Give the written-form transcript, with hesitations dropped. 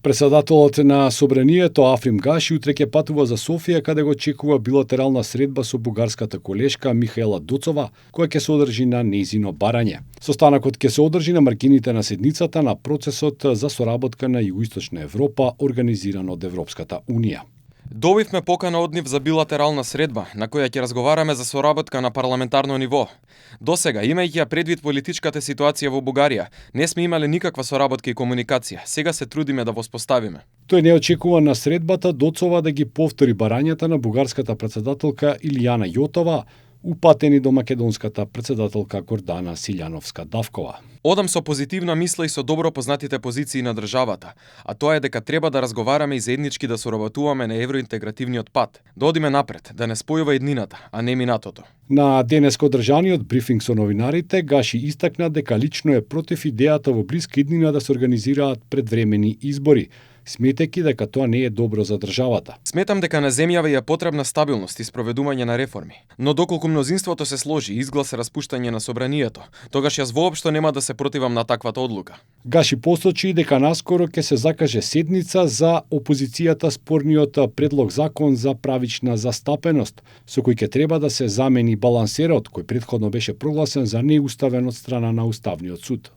Председателот на Собранието Африм Гаши утре ќе патува за Софија, каде го очекува билатерална средба со бугарската колешка Михаела Доцова, која ќе се одржи на нејзино барање. Состанокот ќе се одржи на маргините на седницата на процесот за соработка на Југоисточна Европа, организиран од Европската Унија. Добивме покана од нив за билатерална средба, на која ќе разговараме за соработка на парламентарно ниво. Досега, имајќи ја предвид политичката ситуација во Бугарија, не сме имале никаква соработка и комуникација. Сега се трудиме да воспоставиме. Тој не очекува на средбата Доцова да ги повтори барањата на бугарската председателка Илијана Јотова, упатени до македонската председателка Гордана Силјановска-Давкова. Одам со позитивна мисла и со добро познатите позиции на државата, а тоа е дека треба да разговараме и заеднички да соработуваме на евроинтегративниот пат, да одиме напред, да не спојува иднината, а не минатото. На денеска одржаниот брифинг со новинарите, Гаши истакна дека лично е против идејата во блиска иднина да се организираат предвремени избори, сметајќи дека тоа не е добро за државата. Сметам дека на земјава е потребна стабилност и спроведување на реформи. Но доколку мнозинството се сложи и изгласа распуштање на собранието, тогаш јас воопшто нема да се противам на таквата одлука. Гаши посочи дека наскоро ќе се закаже седница за опозицијата спорниот предлог закон за правична застапеност, со кој ќе треба да се замени балансерот кој претходно беше прогласен за неуставен од страна на Уставниот суд.